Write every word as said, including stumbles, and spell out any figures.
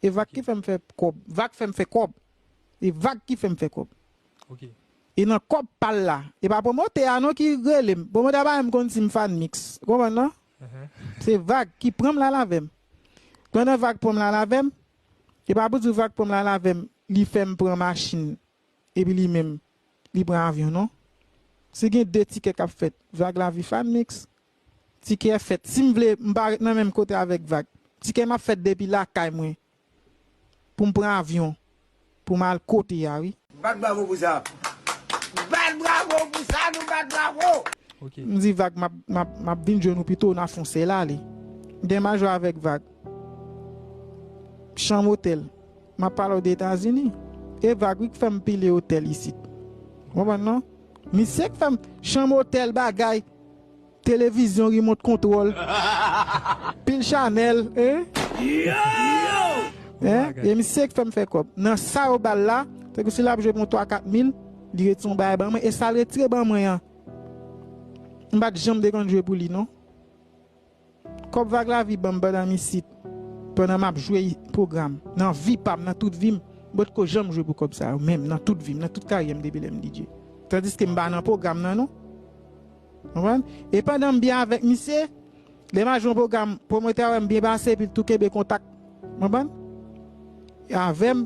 E Vag ki fè m fè kòb. Vag fè m fè kòb. E Vag ki fè m fè kòb. Ok. E nan kòb pa l la. E pa pwomotè a non ki rele m. Pwomotè a pa menm konn si m fan mix. Ou konprann non? Se Vag ki pran m la l avè m. Pandan Vag pran m la l avè m, e pa pou di Vag pran m la l avè m, li fè m pran machin. Epi li menm, li pran avyon non. Si gen de tikè k ap fèt, Vag Lavi fan mix. Tikè fèt. Si m vle, m pa ret nan menm kote avèk Vag. Tikè m ap fèt depi lakay mwen. Pou m pran avyon. Pou m al kote a, wi. Bat bravo pou sa. Bat bravo pou sa, nou bat bravo. Ok. M di Vag, m ap, m ap, m ap vin jwenn ou pito, n a fè yon sèl ale. M te majò avèk Vag. Chanm otèl. M ap pale w de Etazini. E Vag, wi, k fè m pile otèl isit. Ou konprann non? Misye k fè m chanm otèl bagay. Televizyon, rimòt kontwòl, pil chanèl, hein? Hein? E misye k fè m fè kòb. Nan sa yo ba l la, tankou si l ap jwe pou yon twa kat mil, li retire yon bagay ban mwen, e sa l retire ban mwen an, m pa t janm te konn jwe pou li non. Kòb Vag Lavi ban m pandan m isit, pandan m ap jwe pwogram, nan vi pa m, nan tout vi m, m potko janm jwe pou kòb sa yo, menm nan tout vi m, nan tout karyè m depi lè m D J. Tandiske m pa nan pwogram nan non. Konprann? E pandan m byen avèk misye, lè m al jwe yon pwogram, pwomotè a wè m byen pase epi l tou kenbe kontak. Konprann? Avè m,